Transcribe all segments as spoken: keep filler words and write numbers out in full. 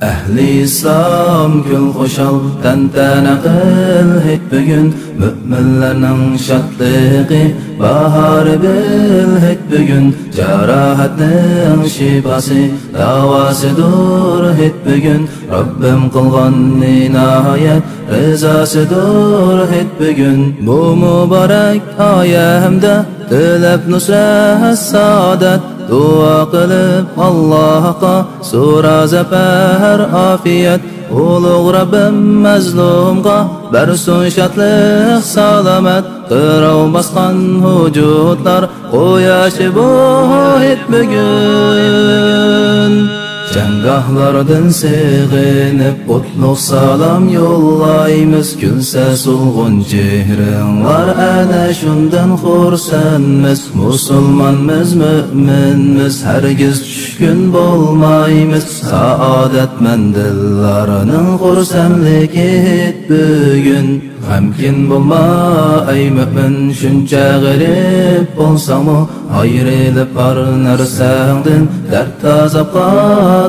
ئەھلى ئىسلام كۈل خۇشال، تەنتەنە قىل ھېيت بۈگۈن. مۆمىنلەرنىڭ شادلىقى، باھارى بىل ھېيت بۈگۈن. جاراھەتنىڭ شىپاسى، داۋاسىدۇر ھېيت بۈگۈن. رەببىم قىلغان ئىنايەت، رىزاسىدۇر ھېيت بۈگۈن. بۇ مۇبارەك ئايەمدە تىلەپ نۇسرەت سائادەت، دۇئا قىلىپ ئاللاھقا سورا زەپەر ئافىيەت. ئۇلۇغ رەببىم مەزلۇمغا بەرسۇن شادلىق سالامەت. قىرىلماسقان ھۇجۇتلار قۇياشى بۇ ھېيت بۈگۈن. جەڭگاھلاردىن سېغىنىپ، ئوتلۇق سالام يوللايمىز. كۈلسە سولغۇن چېھرىڭلار، ئەنە شۇندىن خۇرسەنمىز. مۇسۇلمانمىز، مۆمىنمىز، ھەرگىز چۈشكۈن بولمايمىز. سائادەتمەن دىللارنىڭ خۇرسەنلىكى ھېيت بۈگۈن. غەمكىن بولما، ئەي مۆمىن، شۇنچە غېرىب بولساڭمۇ، ئايرىلىپ بار نەرسەڭدىن، دەرد ئازابقا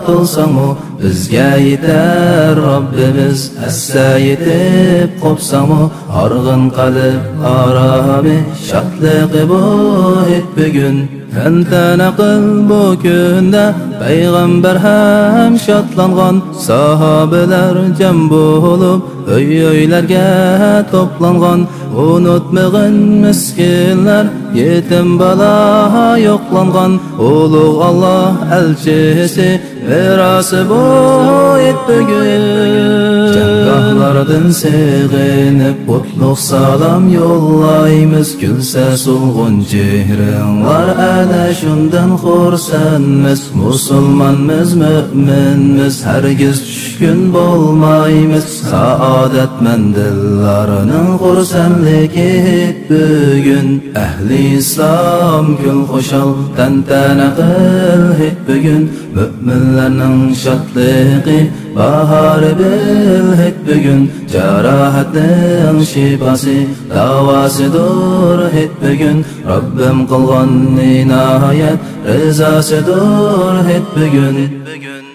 تولساڭمۇ، بىزگە يېتەر رەببىمىز. ئەسسە يېتىپ قوپساڭمۇ، ھارغىن قەلب ئارامى، شادلىقى بۇ ھېيت بۈگۈن. تەنتەنە قىل بۇ كۈندە، پەيغەمبەر ھەم شادلانغان، ساھابىلەر جەم بولۇپ، ئۆي-ئۆيلەرگە توپلانغان. ئۇنتۇمىغىن مىسكىنلەر، يېتىم بالا يوقلانغان. ئۇلۇغ ئاللا ئەلچىسى مىراسى بۇ ھېيت بۈگۈن. جەڭگاھلاردىن سېغىنىپ، ئوتلۇق سالام يوللايمىز. كۈلسە سولغۇن چېھرىڭلار، ئەنە شۇندىن خۇرسەنمىز. مۇسۇلمانمىز، مۆمىنمىز، ھەرگىز چۈشكۈن بولمايمىز. سائادەتمەن دىللارنىڭ خۇرسەنلىكى ھېيت بۈگۈن. ئەھلى ئىسلام كۈل خۇشال، تەنتەنە قىل ھېيت بۈگۈن. مۆمىنلەرنىڭ شادلىقى، باھارى بىل ھېيت بۈگۈن. جاراھەتنىڭ شىپاسى، داۋاسىدۇر ھېيت بۈگۈن. رەببىم قىلغان ئىنايەت، رىزاسىدۇر ھېيت بۈگۈن.